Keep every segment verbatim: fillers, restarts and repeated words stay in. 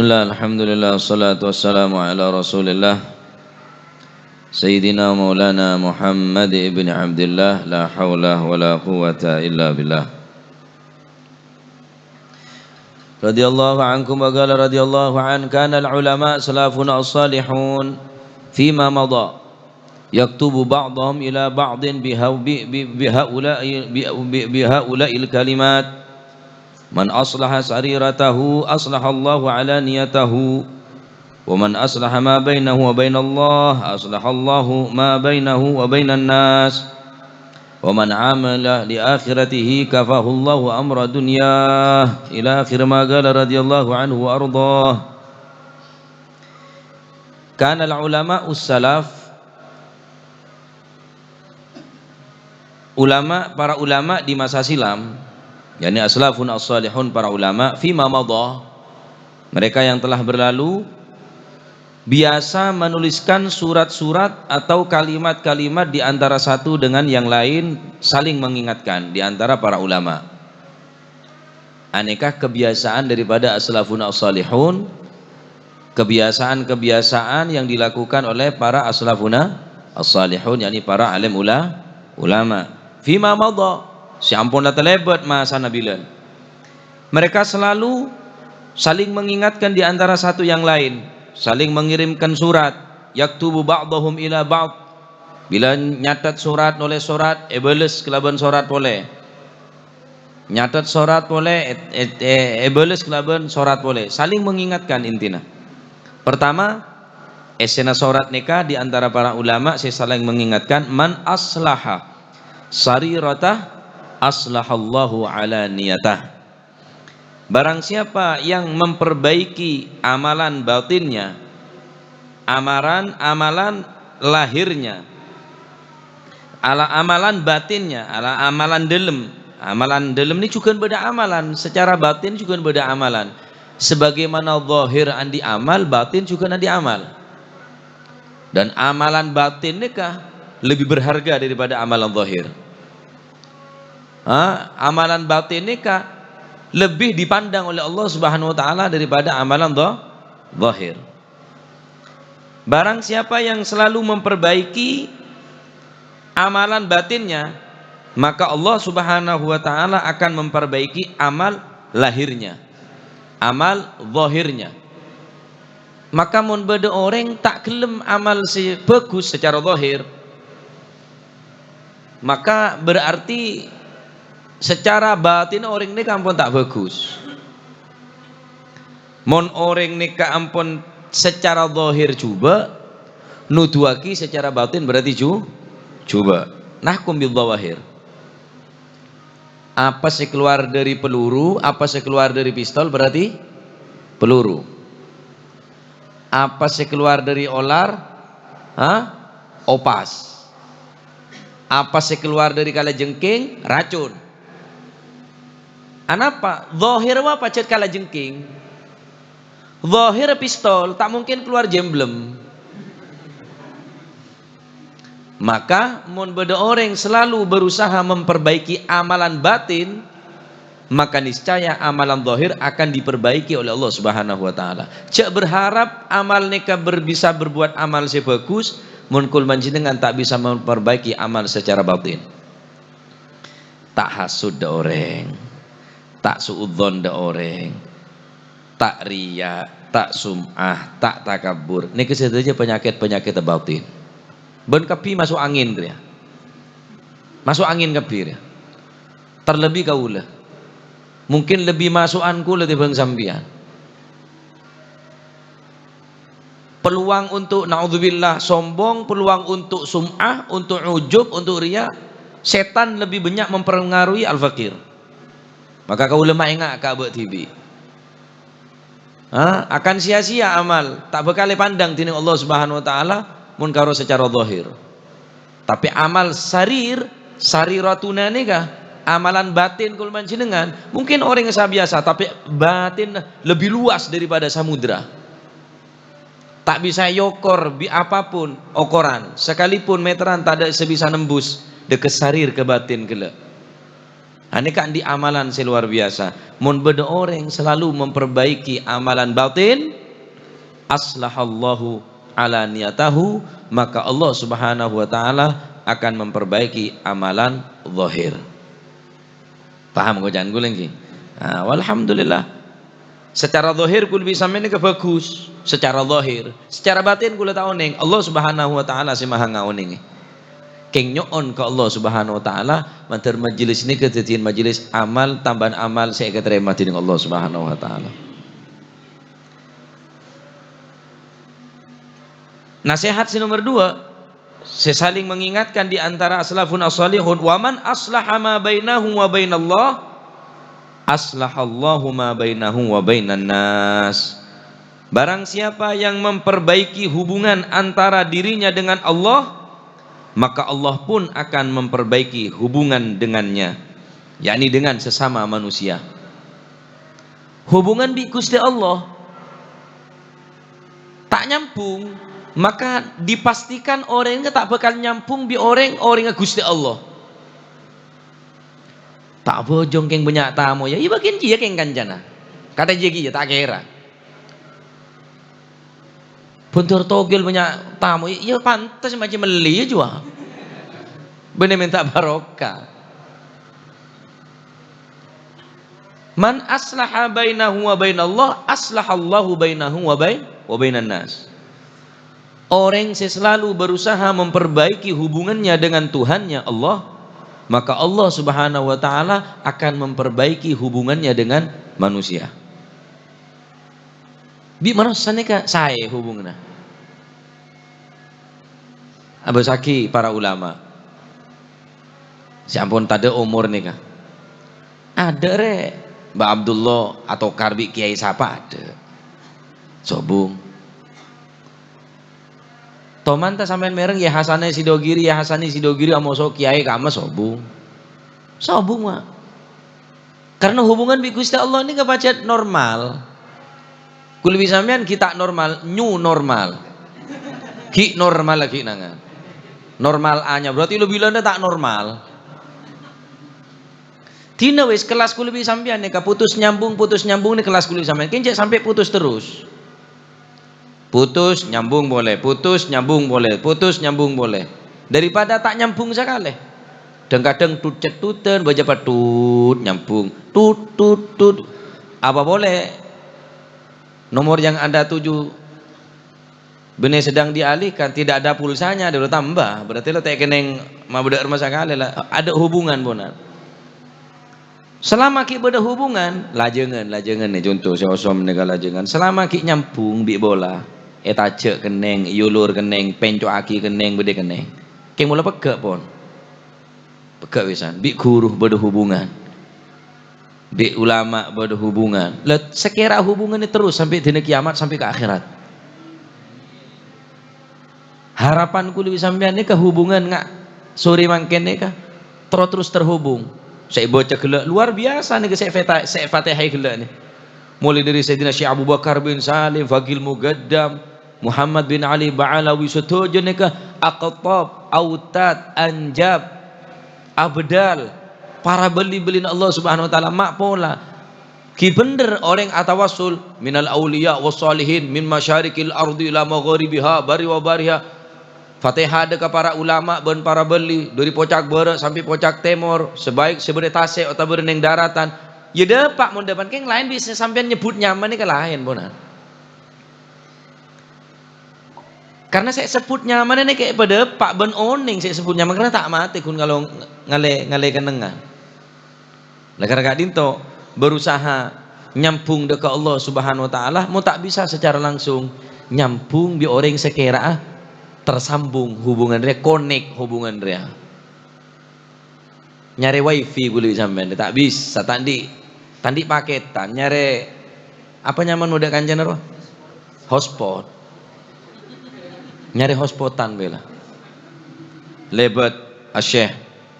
Alhamdulillah, wassalatu wassalamu ala Rasulillah, Sayyidina Maulana Muhammad ibn Abdillah, la haula wa la quwwata illa billah. Radhiyallahu ankum wa qala radhiyallahu an, kana al-ulama salafuna as-salihun fima madha. Yaktubu ba'dhum ila ba'dhin biha-, bi-, bi-, bihaula'i-, bi-, bi-, bihaula'il kalimat. Man aslaha sariratahu aslahallahu alaniyatahu. Wa man aslaha ma bainahu wa bainallah aslahallahu ma bainahu wa bainan nas. Wa man amila li akhiratihi kafahullahu amra dunya. Ila akhir ma qala radhiyallahu anhu wa ardhah. Kana al-ulama'us salaf Ulama, para ulama di masa silam, yakni aslafun as-salihun, para ulama, fima madha, mereka yang telah berlalu, biasa menuliskan surat-surat atau kalimat-kalimat di antara satu dengan yang lain, saling mengingatkan di antara para ulama. Anèka kebiasaan daripada aslafuna as-salihun, kebiasaan-kebiasaan yang dilakukan oleh para aslafuna as-salihun, yakni para alim ula-, ulama. Fima madha, sè ampon la talèbât masana bilân. Mereka selalu saling mengingatkan di antara satu yang lain, saling mengirimkan surat, yaktubu ba'dhum ila ba'd. Bilâ nyatet surat, nolès surat, èbâles kalabân surat polè. Nyatet sorat polè, è-, è-, è-, èbâles kalabân sorat polè. Saling mengingatkan intina. Pertama, èssèna sorat nèka di antara para ulama sè saling mengingatkan, "Man aslaha sariratah, aslahallahu alaniyatah." Barang siapa yang memperbaiki amalan batinnya, amalan, amalan lahirnya, ala amalan batinnya, ala amalan dâlem. Amalan dâlem nè jhughân bâdâ amalan, secara batin jhughân bâdâ amalan. Sebagaimana zahir andi' amal, batin jhughân andi' amal. Dan amalan batin nèka lebih berharga daripada amalan zahir. Ha, amalan batin nèka lebih dipandang oleh Allah Subhanahu wa Ta'ala daripada amalan zah-, zahir. Barang siapa yang selalu memperbaiki amalan batinnya, maka Allah Subhanahu wa Ta'ala akan memperbaiki amal lahirnya, amal zahirnya. Maka mon bâdâ orèng ta' ghellem amal sè bhâghus secara zahir, maka berarti secara batin orèng nèka ampon ta' bhâghus. Mon orèng nèka ampon secara zahir jhubâ', nuduwaghi secara batin berarti jhu-, jhubâ'. Nahkum bidz-dzawahir. Apa sè kalowar dâri peluru, apa sè kalowar dâri pistol berarti peluru. Apa sè kalowar dâri olar, ha? Opas. Apa sè kalowar dâri kalajengking, racun. Anapa? Zahir wa pajhât kalajengking. Zahir pistol, ta' mungkin kalowar jemblem. Maka, mon bâdâ orèng selalu berusaha memperbaiki amalan batin, maka niscaya amalan zahir akan diperbaiki oleh Allah Subhanahu wa Ta'ala. Jhâ' berharap amal nèka ber-, bisa berbuat amal sè bhâghus, mon kaulâ panjhennengan ta' bisa memperbaiki amal secara batin. Ta' hasud dâ' orèng, ta' su'udzon dâ' orèng, ta' riya', ta' sum'ah, ta' takabbur. Nèka sadhâjâ panyakèt-panyakèt batin. Bân kabbhi maso' angèn rèya. Maso' angèn kabbhi rèya. Terlebih kaulâ. Mungkin lebbi maso'an kaulâ tèmbhâng sampèyan. Peluang untuk, naudzubillah, sombong, peluang untuk sum'ah, untuk ujub, untuk riya', sètan lebbi bânnya' mempengaruhi al-fakir. Maka kaulâ maènga' ka abâ' dhibi'. Ha, akan sia-sia amal, ta' bhâkal èpandang dhinèng Allah Subhanahu wa Ta'ala mon karo sacara zahir. Tapè amal sarir, sariratuna nèka, amalan batin kaulâ panjhennengan, mungkin orèng sè biyasa, tapè batin lebbi luas daripada samudra. Ta' bisa èokor bi' apapun okoran, sakalipun meteran tadâ' sè bisa nembus dâ' ka sarir ka batin ghellâ'. Ane ka'dhi' amalan se luar biasa. Mon badha oreng selalu memperbaiki amalan batin, aslahallahu alaniyatahu, maka Allah Subhanahu wa Ta'ala akan memperbaiki amalan zahir. Paham koca'an kaulâ ngghi? Ah, walhamdulillah. Secara zahir kaulâ bi' sampèyan nèka bagus, secara zahir. Secara batin kaulâ ta' onèng, Allah Subhanahu wa Ta'ala sè maha ngaonèngè. Kèng nyo'on ka Allah Subhanahu wa Ta'ala, mandhâr majelis nèka dhâddhiyân majelis amal, tambhâna amal sè èkatarèma dening Allah Subhanahu wa Ta'ala. Nasehat sè nomer dua, sè saling mengingatkan di antara aslafun as-salihun, "Wa man aslaha ma bainahu wa bainallah, aslahallahu ma bainahu wa bainan nas." Barang siapa yang memperbaiki hubungan antara dirinya dengan Allah, maka Allah pun akan memperbaiki hubungan dengannya, yakni dengan sesama manusia. Hubungan bi' Guste Allah ta' nyambung, maka dipastikan orèng ta' bakal nyambung bi' orèng, orèngnga Guste Allah. Ta' bhâjâng kèng bânnya' tamoyya, iyâ bagian jiyâ kèng kancana. Kata jiyâ kèya ta' kèra. Bhundur togel bânnya' tamoyya, iyâ pantes maca melli jiyâ. Bânnè mènta barokah. "Man aslaha bainahu wa bainallah, aslahallahu bainahu wa bain-, wa bainan nas." Orèng sè selalu berusaha memperbaiki hubungannya dengan Tuhannya Allah, maka Allah Subhanahu wa Ta'ala akan memperbaiki hubungannya dengan manusia. Bi' manossa nèka saè hubunganna. Abâssaghi para ulama sè ampon tadâ' omor nèka. Adâ' rè, Mbah Abdullah atokar bi' kèyaè sapa adâ'. Sobung. Toman ta' sampèyan mèreng Yah Hasane Sidogiri, Yah Hasane Sidogiri amoso kèyaè ka'emma sobung. Sobung, ma'. Karena hubungan bi' Guste Allah nèka pajhât normal. Kaulâ bi' sampèyan ghi' ta' normal, new normal. Ghi' normal lagi nangan. Normal anyar, berarti lo bilana ta' normal. Dina wis kelas kaulâ bi' sampèyan nèka putus nyambung, putus nyambung nèka kelas kaulâ bi' sampèyan. Kèng cè' sampè' putus terus. Putus, nyambung polè, putus, nyambung polè, putus, nyambung polè. Daripada ta' nyambung sakalè. Dhâng-kadhâng tut-cettutan, bâca pettut, nyambung. Tut, tut, tut. Apa polè? Nomor yang Anda tuju bânnè sedang dialihkan, tidak ada pulsanya, dulu tambah. Berarti lo ta' kennèng mabâdâ'âr sakalè la. Adâ' hubungan, ponan. Selama ghi' bâdâ hubungan, lajângan, lajângan nè, conto sè osom nèka lajângan. Selama ghi' nyambung bi' bola, ètajâ' kennèng, èyolor kennèng, pènco'aghi kennèng, bâdâ kennèng. Kèng mola pegghâ', pon. Pegghâ' wisan. Bi' ghuru bâdâ hubungan. Bi' ulama bâdâ hubungan. La, sakèra hubunganna terros sampè' dina kiamat, sampè' ka akhèrat. Harapan kaulâ bi' sampèyan nèka hubungan nga' sore mangkèn nèka terro terros terhubung. Sè èbâca ghellâ' luar biasa nèka sè feta-, sè Fatihah ghellâ' nè. Mulai dari Sayyidina Syekh Abu Bakar bin Salim, Faqihul Muqaddam, Muhammad bin Ali Ba'alawi, sadhâjâ nèka aqthab, autad, anjab, abdal, para bâli-bâlina Allah Subhanahu wa Ta'ala, ma' pola. Ghi' bhender orèng atawassul, "Minal auliya was shalihin, min masyariqil ardi ila magharibiha, bari wa bariha." Fatihah dâ' ka para ulama bân para bâli, dâri pocak bârâ' sampè' pocak tèmor, sabaik sè bâdâ tasè' otabâ bâdâ neng dâratan. Yâ dâpa' mon dâpan, kèng laèn bisa sampèyan nyebbhut nyamana kalaèn, ponan. Karna sè èsebbhut nyamana nèka padâ pa' bân onèng sè èsebbhut nyamana, karna ta' matè ghun ngalo-, ngalè-, ngalè kennengngan. La karna ka'dinto berusaha nyambung dâ' ka Allah Subhanahu wa Ta'ala, mon ta' bisa secara langsung, nyambung bi' orèng sè kèra'a tersambung hubungan rèya, connect hubungan rèya. Nyarè wifi ghulâ sampèyan, ta' bisa, ta' andi', ta' andi' pakètan. Nyarè, apa nyamana dâ' kancana rowa? Hotspot. Nyarè hotspotan bhâi la. Lèbât Asy-Syaikh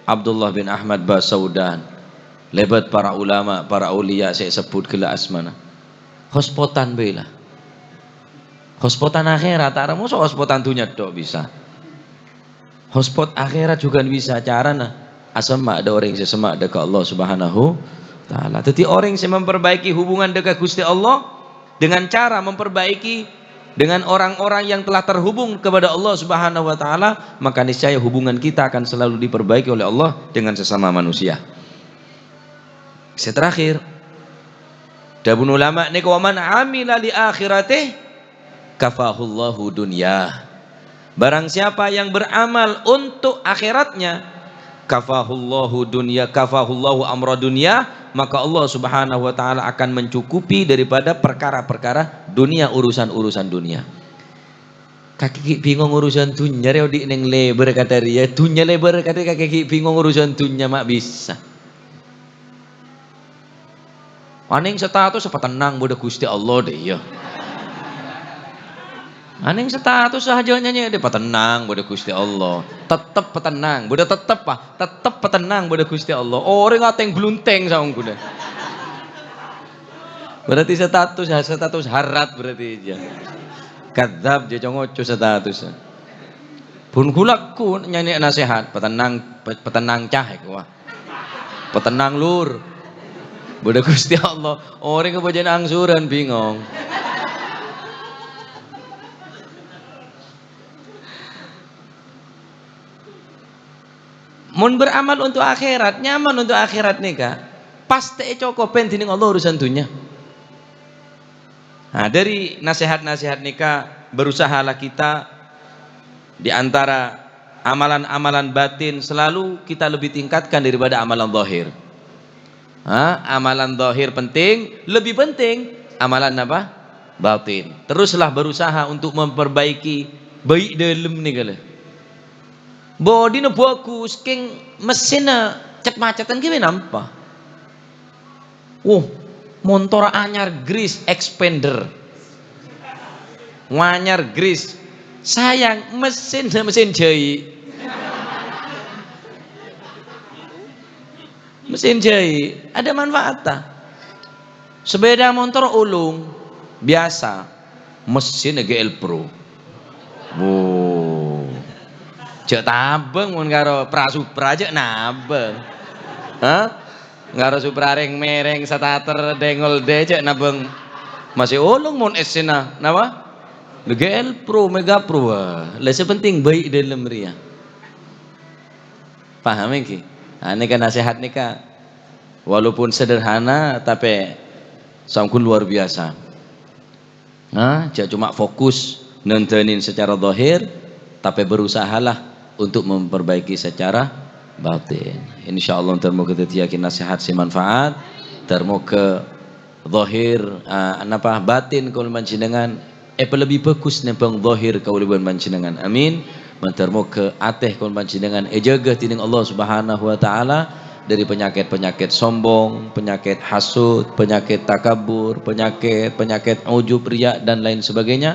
Abdullah bin Ahmad Basaudan. Lèbât para ulama, para auliya sè èsebbhut ghellâ' asmana. Hotspotan bhâi la. Hotspotan akhèrat, ta' ra moso hotspotan dhunnya tho' bisa. Hotspot akhèrat jhughân bisa carana. asemma' dâ' orèng sè semma' dâ' ka Allah Subhanahu wa Ta'ala. Dhâddhi, orèng sè memperbaiki hubungan dâ' ka Ghustè Allah dengan cara memperbaiki dengan orang-orang yang telah terhubung kepada Allah Subhanahu wa Ta'ala, maka niscaya hubungan kita akan selalu diperbaiki oleh Allah dengan sesama manusia. Sè terakhir, dhâbuna ulama nèka, "Wa man amila li akhiratihi, kafahullahu dunya." Barang siapa yang beramal untuk akhiratnya, kafahullahu dunya, kafahullahu amra dunya, maka Allah Subhanahu wa Ta'ala akan mencukupi daripada perkara-perkara dunia, urusan-urusan dunia. Kakè ghi' bingung urusan dhunnya rè, odi' neng lèbâr kadhâ' rèya. Dhunnya lèbâr kadhâ', kakè ghi' bingung urusan dhunnya, ma' bisa. Anèng status apa tenang bâdâ Ghustè Allah dâ' iyâ. Anèng status saja nyanyè dâ' patennang bâdâ Ghustè Allah. Tettep patennang, bâdâ tettep, ah. Tettep patennang bâdâ Ghustè Allah. Orèng atèng bluntèng saongghuna. Berarti status, status harat berarti, jâ. Kadzdzab, jâ, co-ngoco status. Bun ghulâ ghu nyanyè nasèhat, "Patennang, pe-, patennang, Cah," èko, wah. "Patennang, Lur. Bâdâ Ghustè Allah." Orèng apa jân angsuran, bingung. Mon beramal untuk akhirat, nyaman untuk akhirat nèka, pastè ècokobhi dâ' neng Allah urusan dhunnya. Nah, dâri nasèhat-nasèhat nèka, berusahalah kita di antara amalan-amalan batin selalu kita lebih tingkatkan daripada amalan zahir. Ha, amalan zahir penting, lebih penting amalan apa? Batin. Teruslah berusaha untuk memperbaiki bhâi dâlem nèka, lè. Bâdhina bhâghus, kèng mesinna cet-macetan ghi' bhâi nampa. Wuh, montor anyar gris, Xpander. Anyar gris. Sayang, mesinna mesin jâi'. Mesin jâi', ada manfaatnya. Sepeda motor ulung, biasa. Mesinna G L Pro. Wuh. Jâ' tabâng mon karo Pra Supra, jâ' nabâng. Hah? Karo Supra rèng-mèrèng, starter, dengol dè, jâ' nabâng. Masih ulung mon S-na, napa? G L Pro, Mega Pro. Wah, la sè penting bhâi dâlem rèya. Paham ènggi? Nah, nèka nasèhat nèka, walaupun sederhana, tapè songghun luar biasa. Nah, jâ' coma fokus nandhânin secara zahir, tapè berusahalah untuk memperbaiki secara batin. Insyaallah, moghâ-moghâ dhâddhiyâghi nasèhat sè manfaat, moghâ-moghâ zahir, ah, napa, batin kaulâ panjhennengngan èpalebbi bhâghus nèmbhâng zahir kaulâ bân panjhennengngan. Amin. Mandhâr moghâ atè kaulâ panjhennengngan èjâgâ dâ' neng Allah Subhanahu wa Ta'ala dâri panyakèt-panyakèt sombong, panyakèt hasud, panyakèt takabur, panyakèt-panyakèt ujub, riya, dan lain sebagainya.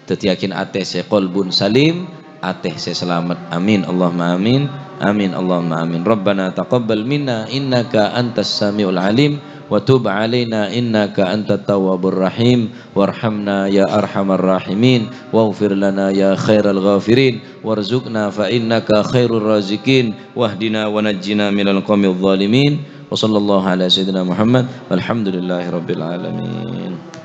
Dhâddhiyâghin atè sè qalbun salim, atè sè salamet. Amin, Allahumma amin. Amin, Allahumma amin. Rabbana taqabbal minna innaka antas samiul alim, wa tub alaina innaka antat tawwabur rahim, warhamna ya arhamar rahimin, waghfir lana ya khairal ghafirin, warzuqna fa innaka khairur raziqin, wahdina wa najjina minal qaumidh dhalimin. Wa sallallahu ala sayyidina Muhammad, walhamdulillahi rabbil alamin.